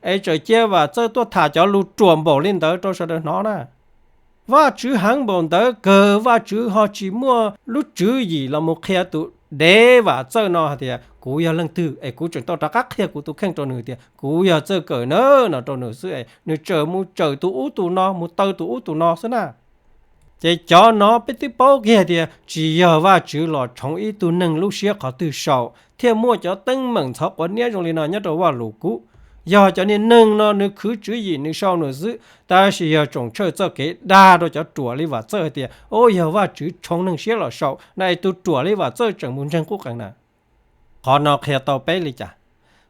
es tseem cia Vam Txawj tuaj tham cov lus ruam npaum li ntawd rau sawv daws hnov na? Vajtswv heev npaum ntawd kawg Vajtswv ho tsis muaj lub tswv yim los mus qhia tus dev Vam Txawj no hais tias kuv yog leej twg es kuv tseem tau rov qab qhia kuv tus kheej rau nws tias kuv yog txawj kawm na no rau nws xwb es nws tseem mus tsawm tus ub tus no mus taw tus ub tus no xwb na. Ces cov no peb twb paub kiag tias tsis yog Vajtswv los tshoov ib tug neeg lub siab qhov twg sau thiaj muaj cov teeb meem ntxhov quav niab zoo li no nyob rau Vaj Lug Kub. Yog cov niag neeg no nws khwv tswv yim nws sau nws xwb, tab sis yog tsoom tshawj txoj kev dag rau cov ruam li Vam Txawj hais tias, o, yog Vajtswv tshoov neeg siab los sau na es tus ruam li Vam Txawj tseem mus ntseeg qub qees na. Qhov no qhia tau peb li cas?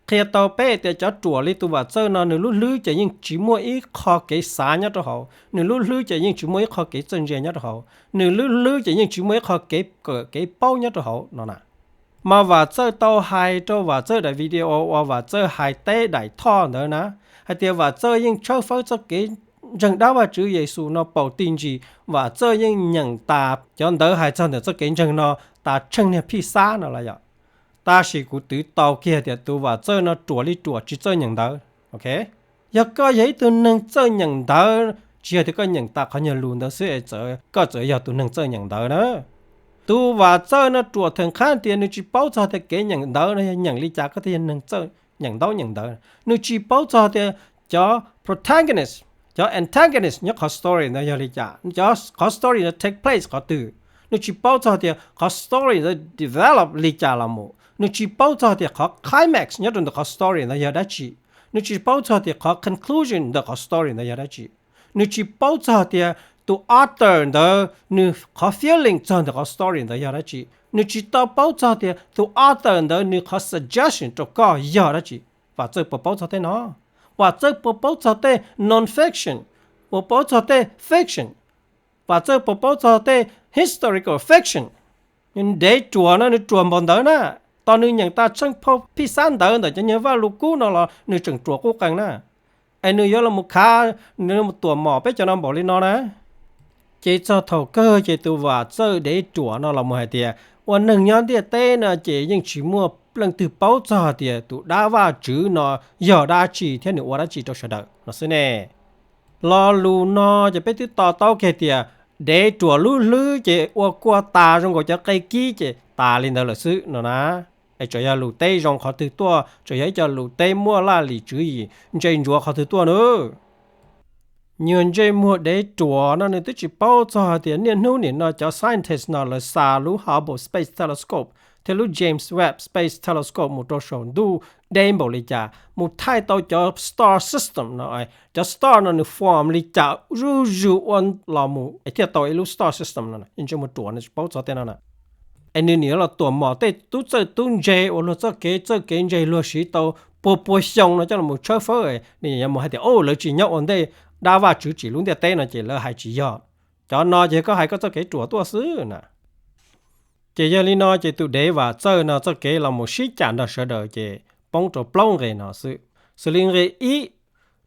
Qhia tau peb tias cov ruam li tus Vam Txawj no nws lub hlwb ces yeej tsis muaj ib qho kev xav nyob rau hauv, nws lub hlwb ces yeej tsis muaj ib qho kev txawj ntse nyob rau hauv, nws lub hlwb ces yeej tsis muaj ib qho kev kawm kev paub nyob rau hauv no na. Mas Vam Txawj tau hais rau Vam Txawj daim video uas Vam Txawj hais teb daim thoj ntawd na, hais tias Vam Txawj yeej tshawb fawb txoj kev ntseeg dab Vajtswv Yexus no paus ti ntsis, Vam Txawj yeej nyeem tas cov ntawv hais txog ntawm txoj kev ntseeg no tas tsheej niag phij xab no los yom. Tab sis kuv twv tau kiag tias tus Vam Txawj no ruam li ruam tsis txawj nyeem ntawv. Yog koj yog ib tug neeg txawj nyeem ntawv, tsis yog tias koj nyeem tas qhov nyuag lus ntawd xwb es koj txawm yog tus neeg txawj nyeem ntawv na. Tus Vam Txawj no ruam theem qhab tias nws tsis paub txog tias kev nyeem ntawv no yog nyeem li cas koj thiaj yog neeg txawj nyeem ntaub nyeem ntawv. Nws tsis paub txog tias cov protagonist, cov antagonist nyob qhov story ntawd yog li cas, cov qhov story ntawd take place qhov twg. Nws tsis paub txog tias qhov story ntawd develop li cas los mus. Nws tsis paub txog tias qhov climax nyob rau ntawm qhov story ntawd yog dab tsi. Nws tsis paub txog tias qhov conclusion ntawm qhov story ntawd yog dab tsi. Nws tsis paub txog tias tus author ntawd nws qhov feeling txog ntawm qhov story ntawd yog dab tsi. Nws tsis tau paub txog tias tus author ntawd nws qhov suggestion rau koj yog dab tsi. Vam Txawj puas paub txog tej no? Vam Txawj puas paub txog tej non-fiction? Puas paub txog tej fiction? Vam Txawj puas paub txog tej historical fiction? Nws dev ruam no nws ruam npaum ntawd na, tos nws nyeem tas tsheej phau phij xab ntawd ntawm cov nyuag Vaj Lug Kub no los nws tseem ruam qub qees na. Es nws yuav los khav, nws tuam mom peb cov no npaum li no na. Ces txog thaum kawg ces tus Vam Txawj dev ruam no los mus hais tias ua neeg nyob ntiaj teb no ces yeej tsis muaj leej twg paub txog tias tus dab Vajtswv no yog dab tsi thiab nws ua dab tsi rau sawv daws no xwb ne. Lo lus no ces peb twb to taub kiag tias dev ruam lub hlwb ces ua kuaj tas zoo nkaus cov qe kib ces tas li ntawd lawm xwb no na. Es tseem yog lus teb zoo qhov twg tuaj, tseem yog ib co lus teb muaj laj lim tswv yim ntse ntsuav qhov twg tuaj nawb? Nyuag ntsej muag dev ruam no nws twb tsis paub txog hais tias niaj hnub nim no cov scientist no lawv xa lub Hubble Space Telescope thiab lub James Webb Space Telescope mus rau saum ntuj deb npaum li cas, mus thaij tau cov star system no, cov star no nws form li cas zuj zus ua los mus es thiaj tau ib lub star system no. Ntsej muag ruam no tsis paub txog tej no na. Es nws nim yuav los tuam mom tej tub txawj tub ntse uas luag txoj kev txawj kev ntse luag siv tau pua pua xyoo no coj los tshawb fawb, nws yuav mus hais tias, o, lawv tsis nyob ua ntej dab Vajtswv tsim lub ntiaj teb no ces lawv hais tsis yog. Cov no ces koj hais koj txoj kev ruam tuaj xwb na. Ces yog li no ces tus dev Vam Txawj no txoj kev los mus sib cam nrog sawv daws ces poob rau plaub nqe no xwb. Xws li nqe ib,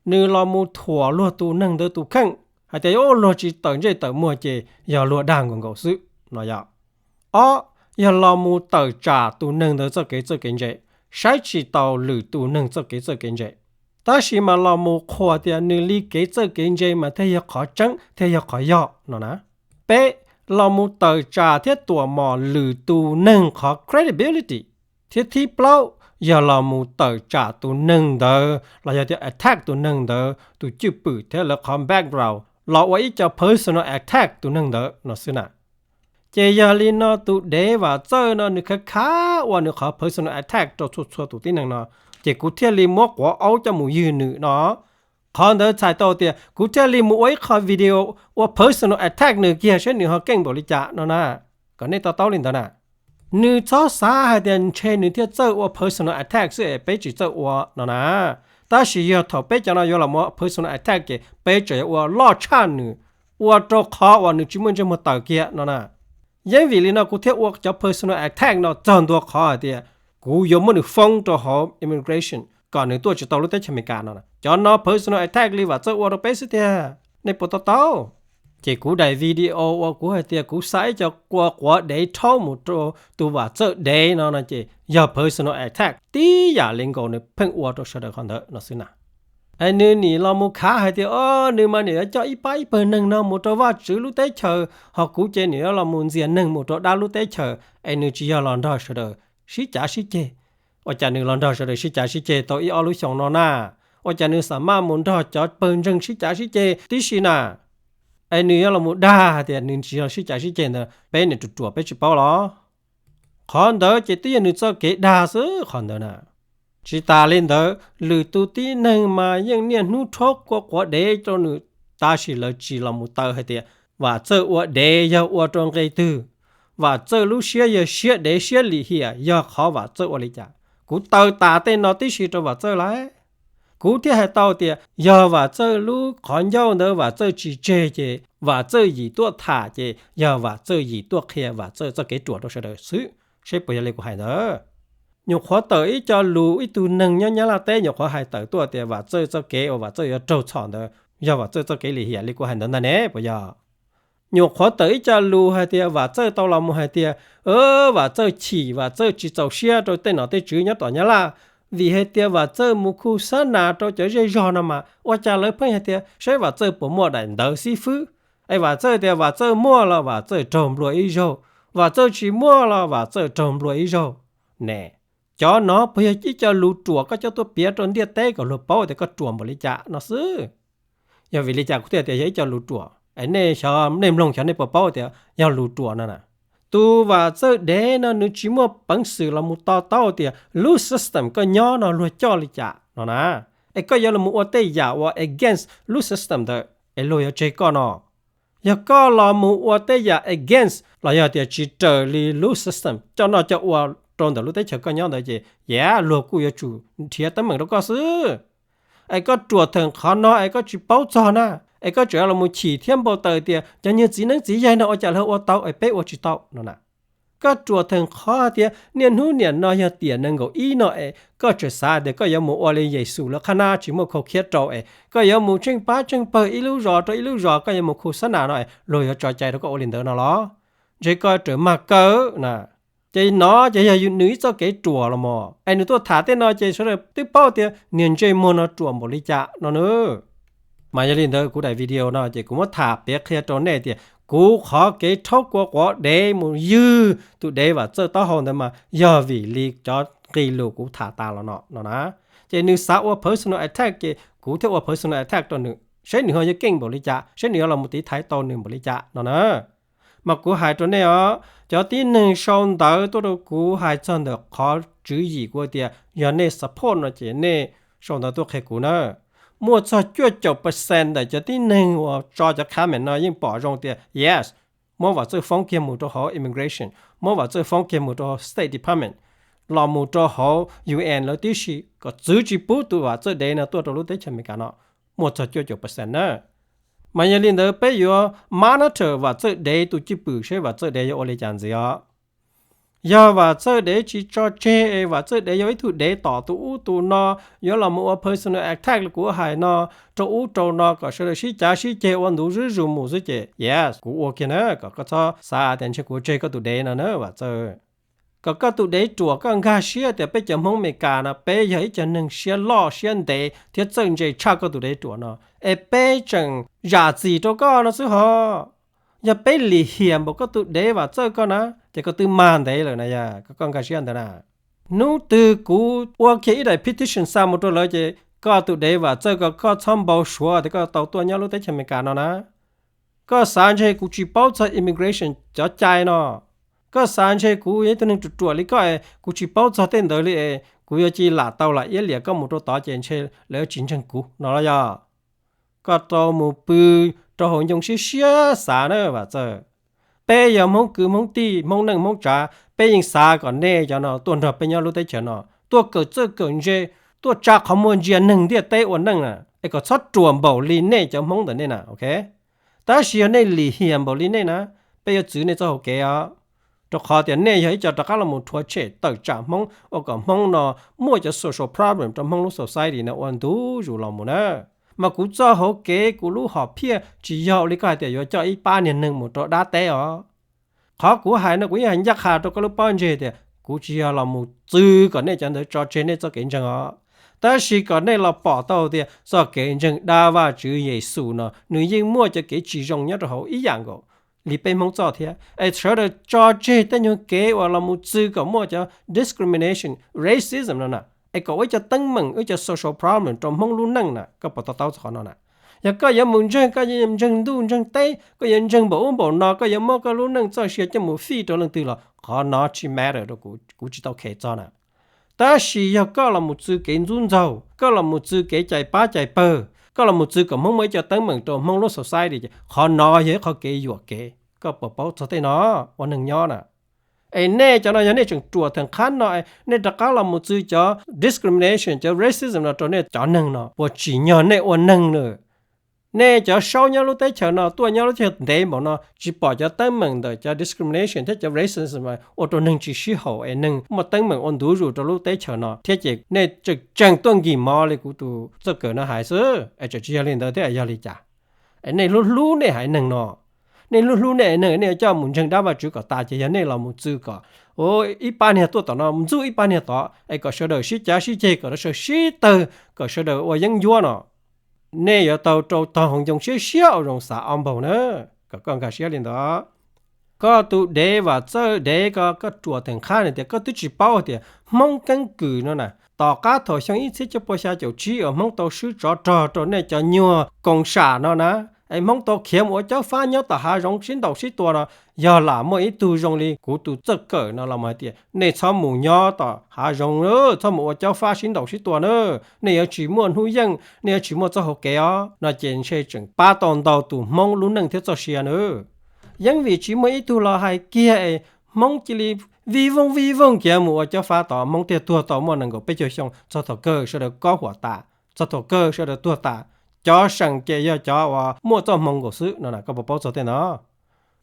nws los mus thuam luag tus neeg ntawd tus kheej hais tias, o, luag tsis tawm ntsej tawm muag ces yog luag dag nkaus nkaus xwb no yog. Ob, yog los mus tawm tsam tus neeg ntawd txoj kev txawj kev ntse, saib tsis taus lwm tus neeg txoj kev txawj kev ntse, tab sis mas los mus qhuas tias nws li kev txawj kev ntse mas thiaj yog qhov tseeb thiaj yog qhov yog no na. Peb, los mus tawm tsam thiab tuam mom lwm tus neeg qhov credibility. Thiab thib plaub, yog los mus tawm tsam tus neeg ntawd los yog tias attack tus neeg ntawd tus cwj pwm thiab lawv qhov background los ua ib co personal attack tus neeg ntawd no xwb na. Ces yog li no tus dev Vam Txawj no nws khav khav ua nws qhov personal attack rau txhua txhua tus tib neeg no, ces kuv thiaj li muab quav aub coj mus ywg nws no. Qhov ntawd txhais tau tias kuv thiaj li mus ua ib qho video ua personal attack nws kiag saib nws ho keej npaum li cas no na. Kom nej to taub li ntawd na. Nws txhob xav hais tias ntshe nws thiaj txawj ua personal attack xwb es peb tsis txawj ua no na. Tab sis yog thaum peb cov no yuav los ua personal attack ces peb tseem yuav ua loj tshaj nws, ua rau qhov uas nws tsis muaj ntsej muag tawm kiag no na. Yeeb vim li no kuv thiaj ua cov personal attack no txog ntua qhov hais tias kuv yuav muab nws foob rau hauv immigration kom nws tuaj tsis tau lub teb chaws Amelikas no. Cov no personal attack li Vam Txawj ua rau peb xwb tiag, nej puas to taub? Ces kuv daim video uas kuv hais tias kuv xa ib co kua quav dev rhaub mus rau tus Vam Txawj dev no no ces yog personal attack tib yam li nkaus nws pheej ua rau sawv daws qhov ntawd no xwb na. Es nws nim los mus khav hais tias, o, nws mas nim yuav coj ib pab ib pawg neeg no mus rau Vajtswv lub teb chaws, ho kuv ces nim yuav los mus ntxias neeg mus rau dab lub teb chaws, es nws tsis yog los nrog sawv daws sib cav sib ceg. Ua cas nws los nrog sawv daws sib cav sib ceg tau ib ob lub xyoo no na? Ua cas nws xam maj mus nrog cov pawg ntseeg sib cav sib ceg tib si na? Es nws yuav los mus dag hais tias nws tsis yog sib cav sib ceg ntawd, peb niam ruam ruam peb tsis paub los? Qhov ntawd ces twb yog nws txoj kev dag xwb qhov ntawd na. Tsis tas li ntawd, lwm tus tib neeg mas yeej niaj hnub rhaub kua quav dev rau nws, tab sis lawv tsis los mus taw hais tias Vam Txawj ua dev yog ua rau nqe twg, Vam Txawj lub siab yog siab dev siab lim hiam yog qhov Vam Txawj ua li cas. Kuv taw tas tej no tib si rau Vam Txawj lawm. Kuv thiaj hais tau tias yog Vam Txawj lub qhov ncauj ntawd Vam Txawj tsis tseg ces Vam Txawj yim tuaj tham ces yog Vam Txawj yim tuaj qhia Vam Txawj txoj kev ruam rau sawv daws xwb, seb puas yog li kuv hais ntawd. Nyuam qhuav tawm ib co lus ib tug neeg nyob Nyab Laj teb nyuam qhuav hais tawm tuaj tias Vam Txawj txoj kev uas Vam Txawj yuav raug txhom ntawd yog Vam Txawj txoj kev lim hiam li kuv hais ntawd ntag ne puas yog? Nyuam qhuav tawm ib co lus hais tias Vam Txawj tau los mus hais tias, Vam Txawj chim, Vam Txawj tsis txaus siab rau tej nom tej tswv nyob tom Nyab Laj, vim hais tias Vam Txawj mus khu xab nas rau cov zej zog no mas ua cas lawv pheej hais tias saib Vam Txawj puas muaj daim ntawv xib fwb. Es Vam Txawj tias Vam Txawj muaj los Vam Txawj raug nplua ib zaug, Vam Txawj tsis muaj los Vam Txawj raug nplua ib zaug. Ne, cov no puas yog ib co lus ruam koj coj tuaj piav rau ntiaj teb kom luag paub tias koj ruam npaum li cas no xwb? Yog vim li cas kuv thiaj tias yog ib co lus ruam? Es nej xyov nej mloog xyov nej puas paub tias yog lus ruam no na. Tus Vam Txawj dev no nws tsis muaj peev xwm los mus to taub tias lub system koj nyob no luag coj li cas no na. Es koj yuav los mus ua tej yam uas against lub system ntawd es luag yuav tseg koj no. Yog koj los mus ua tej yam against los yog tias tsis raws li lub system coj noj coj ua rau ntawm lub teb chaws koj nyob ntawd ces yam luag kuj yuav tsum nrhiav teeb meem rau koj xwb. Es koj ruam theem qhov no es koj tsis paub txog na, es koj tseem los mus chim thiab npau taws tias cov nyuag txiv neeb txiv yaig no ua cas lawv ua tau es peb ua tsis tau no na. Koj ruam theem qhov tias niaj hnub niam no yog tiam nees nkaum ib no es koj tseem xav tias koj yuav mus ua li Yexus lawv qhab nab tsis muaj khau khiab rau es koj yuav mus tsheej pab tsheej pawg ib lub zos rau ib lub zos, koj yuav mus khu xab nas no es luag yuav tso cai rau koj ua li ntawd no los? Ntshe koj raws mag kaw na. Ces no ces yog nws ib txoj kev ruam los mas es nws tuaj tham tej no ces sawv daws twb paub tias niag ntsej muag no ruam npaum li cas no na. Mas yog li ntawd kuv daim video no ces kuv muab tham piav qhia rau nej tias kuv qhov kev rhaub kua quav dev mus ywg tus dev Vam Txawj taub hau ntawd mas yog vim li cov nqe lus kuv tham tas los no no na. Ces nws xav ua personal attack ces kuv thiaj ua personal attack rau nws. saib nws ho yuav keej npaum li cas, saib nws yuav los mus tiv thaiv tau nws npaum li cas no na. Mas kuv hais rau nej os, cov tib neeg sau ntawv tuaj rau kuv hais txog ntawm qhov tswv yim kuv tias yog nej support no ces nej sau ntawv tuaj qhia kuv na. Muaj txog cuaj caum percent ntawm cov tib neeg uas tso cov comment no yeej pom zoo tias yes, muab Vam Txawj foob kiag mus rau hauv immigration, muab Vam Txawj foob kiag mus rau State Department, los mus rau hauv U N lawv tib si kom txwv tsis pub tus Vam Txawj dev no tuaj rau lub teb chaws Amelikas no. Muaj txog cuaj caum percent na. Mas yog li ntawd peb yuav monitor Vam Txawj dev tus cwj pwm seb Vam Txawj dev yuav ua li cas ntxiv os. Yog Vam Txawj dev tsis tso tseg es Vam Txawj dev yog ib tug dev tom tus ub tus no, yuav los mus ua personal attack li kuv hais no, rau ub rau no kom sawv daws sib cav sib ceg ua ntu zuj zus mus xwb ces yes, kuv ua kiag na, kom koj txhob xav tias ntshe kuv tseg koj tus dev no na Vam Txawj. Kom koj tus dev ruam koj nkag siab tias peb cov Hmoob Amelikas no peb yog ib cov neeg siab loj siab ntev thiab txawj ntse tshaj koj tus dev ruam no, es peb tseem zam txim rau koj no xwb ho. Yog peb lim hiam npaum koj tus dev Vam Txawj koj na, ces koj twb mag ntev lawm na yog koj nkag siab ntawd na. Hnub twg kuv ua kiag ib daim petition xa mus rau lawv ces koj tus dev Vam Txawj ko koj txhob npau suav tias koj tau tuaj nyob lub teb chaws Amelikas no na. Koj xav ntshe kuv tsis paub txog immigration cov cai no. Koj xav ntshe kuv yog ib tug neeg ruam ruam li koj es kuv tsis paub txog tej ntawd li es kuv yuav cia lam tau lam iab liam koj mus rau tod ces ntshe lawv yuav tsis ntseeg kuv no los yog? Koj tau mus pw rau hauv ncoo siab siab xav na Vam Txawj. Peb yog Hmoob kwv Hmoob tij Hmoob neej Hmoob tsav, peb yeej xav kom nej cov no tuaj nrog peb nyob lub teb chaws no, tuaj kawm txawj kawm ntse, tuaj tsa qhov muag ntsia neeg ntiaj teb ua neej na, es kom txhob ruam npaum li nej cov Hmoob ntawm nej na, ok? Tab sis yog nej lim hiam npaum li nej na, peb yuav txwv nej txoj hauv kev os. Rau qhov tias nej yog ib co rov qab los mus rhuav tshem tawm tsam Hmoob ua kom Hmoob no muaj cov social problem rau Hmoob lub society no ua ntu zus los mus na. Mas kuv txoj hauv kev kuv lub hom phiaj tsis yog ua li koj hais tias yuav coj ib pab niag neeg mus rau dab teb os. Qhov kuv hais no kuv yeej hais ncaj qha rau koj lub pob ntseg tias kuv tsis yog los mus txwv kom nej cov ntawd tso tseg nej txoj kev ntseeg os. Tab sis kom nej los pom tau tias txoj kev ntseeg dab Vajtswv Yexus no nws yeej muaj cov kev tsis zoo nyob rau hauv ib yam nkaus li peb Hmoob txoj thiab. Es sawv daws tso tseg tej nyuag kev uas los mus txwv kom muaj cov discrimination, racism no na, es kom ua ib co teeb meem ib co social problem rau Hmoob lub neej na, koj puas to taub txog qhov no na? Yog koj yuav mus ntseeg, koj yuav ntseeg ntuj ntseeg teb, koj yuav ntseeg npaum ub npaum no, koj yuav muab koj lub neej txoj sia coj mus fij rau leej twg los qhov no tsis matter rau kuv, kuv tsis tau khev txog na. Tab sis yog koj los mus txwv kev ntxub ntxaug, koj los mus txwv kev cais pab cais pawg, koj los mus txwv kom Hmoob muaj ib co teeb meem rau Hmoob lub society ces qhov no yog ib qho kev yuam kev. Koj puas paub txog tej no ua neeg nyob na? Es nej cov no yog nej tseem ruam theem qhab no, nej rov qab los mus txwv cov discrimination, cov racism no rau nej cov neeg no, puas tsim nyog nej ua neeg na? Nej cov saub nyob lub teb chaws no tuaj nyob lub teb chaws ntev npaum no tsis pom cov teeb meem ntawm cov discrimination thiab cov racism ua rau neeg tsis sib haum es neeg muaj teeb meem ua ntu zus rau lub teb chaws no thiab ces nej tseem tseem tuaj nkig mov li kuv tus txawj kawm no hais xwb es tseem tsis yog li ntawd thiab yog li cas? Es nej hlub hlub nej haiv neeg no, nej hlub hlub nej haiv neeg nej yuav coj mus ntseeg dab Vajtswv kom tas ces yog nej los mus txwv kom ib pab niag tuaj tom no ntxub ib pab niag tod es kom sawv daws sib cav sib ceg kom sawv daws sib tawg kom sawv daws ua yeeb ncuab no. Nej yuav tau rau taug hauv ncoo siab siab ua zoo xav ob npaug na, kom koj nkag siab li ntawd. Koj tus dev Vam Txawj dev ko koj ruam theem qhab hais tias koj twb tsis paub tias Hmoob keeb kwm no na, tom qab thaum xyoo ib txhiab cuaj pua xya caum tsib uas Hmoob tau swb tsov rog rau nej cov nyuag koom sam no na, es Hmoob tau khiav mus ua caub fab nyob tom hav zoov sib ntaus sib tua no, yog lam muaj ib tug zoo li kuv tus txawj kawm no los hais tias nej txhob mus nyob tom hav zoov na, txhob mus ua caub fab sib ntaus sib tua na, nej yuav tsis muaj hnub yeej, nej yuav tsis muaj txoj hauv kev os no ces ntshe tseem pab tau ntau tus Hmoob lub neej thiab txoj sia na. Yeej vim tsis muaj ib tug los hais kiag es Hmoob cia li vij voog vij voog kiag mus ua caub fab tod, Hmoob thiaj tuag tau muaj nees nkaum peb caug xyoo txog thaum kawg sawv daws kob huam tas, txog thaum kawg sawv daws tuag tas. Cov seem ces yog cov uas muaj txoj hmoo nkaus xwb no na, koj puas paub txog tej no?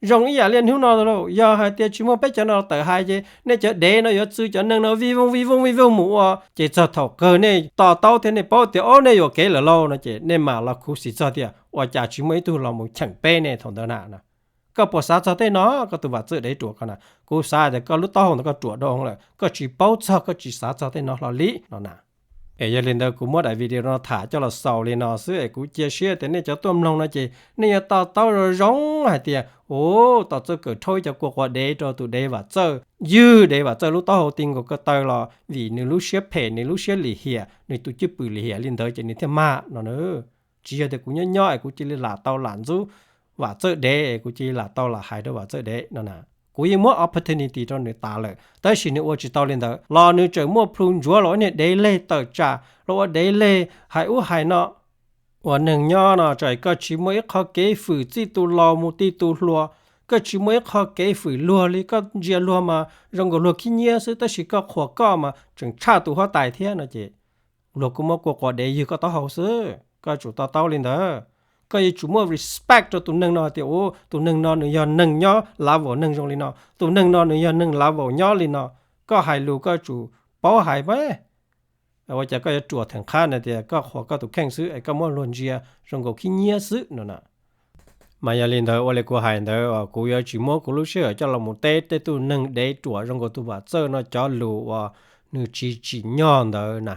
Zoo ib yam li hnub no lauj, yog hais tias tsis muaj peb cov no tawm hais ces nej cov dev no yuav txwv cov neeg no vij voog vij voog vij voog mus ua, ces txog thaum kawg nej to taub thiab nej paub tias ob nej yuam kev lawm lauj no ces nej mam los khuv xim txog tias ua cas tsis muaj ib tug los mus cheem peb nej thaum ntawd na. Koj puas xav txog tej no, koj tus Vam Txawj dev ruam ko na? Kuv xav tias koj lub taub hau ntawd koj ruam dhau lawm, koj tsis paub txog, koj tsis xav txog tej no hlo li no na. Es yog li ntawd kuv muab daim video no tham coj los xaus li no xwb es kuv cia siab tias nej cov tuaj mloog no ces nej yuav to taub zoo zoo hais tias, u, tom txawj kawm rhaub ib co kua quav dev rau tus dev Vam Txawj, ywg dev Vam Txawj lub taub hau ti nkaus ko taw los vim nws lub siab phem, nws lub siab lim hiam, nws tus cwj pwm lim hiam li ntawd ces nws thiaj mag no na. Tsis yog tias kuv nyob nyob es kuv cia li lam tau lam ntxub vam txawj dev es kuv cia li lam tau lam hais rau vam txawj dev no na. Kuv yeej muab opportunity rau nws tas lawm, tab sis nws ua tsis tau li ntawd los nws tseem muaj plhu ntsuav los ua niag dev leg tawm tsam los ua dev leg hais ub hais no. Ua neeg nyob no txawm koj tsis muaj ib qho kev fwm txij tus laus mus txij tus hluas, koj tsis muaj ib qho kev fwm luag li, koj ntsia luag mas zoo nkaus luag khib nyiab xwb, tab sis koj qhuas koj mas tseem tshaj tus huab tais thiab no ces luag kuj muab kua quas dev ywg koj taub hau xwb. Koj yuav tsum to taub li ntawd. Koj yuav tsum muaj respect rau tus neeg no tias, u, tus neeg no nws yog neeg nyob level neeg zoo li no, tus neeg no nws yog neeg level nyob li no. Koj hais lus koj yuav tsum paub hais mas. Ua cas koj yuav ruam theem qhab na tias koj qhuas koj tus kheej xwb es koj muab luag ntsia zoo nkaus khib nyiab xwb no na. Mas yog li ntawd ua li kuv hais ntawd, kuv yuav tsis muab kuv lub sij hawm coj los mus teb tej tug neeg dev ruam zoo nkaus tus vam txawj no cov lus uas nws tsis tsim nyog ntawd na.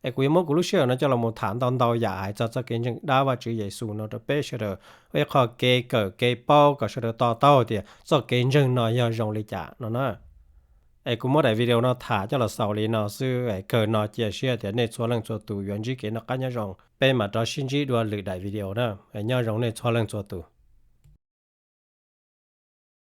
Es kuv yuav muab kuv lub sij hawm no coj los mus tham ntau ntau yam hais txog txoj kev ntseeg dab Vajtswv Yexus no rau peb sawv daws ua ib qho kev kawm kev paub kom sawv daws to taub tias txoj kev ntseeg no yog zoo li cas no na. Es kuv muab daim video no tham coj los xaus li no xwb, kawg no cia siab tias nej txhua leej txhua tus yuav ntsib kev noj qab nyob zoo. Peb mam rov sib ntsib dua lwm daim video na. Nyob zoo nej txhua leej txhua tus.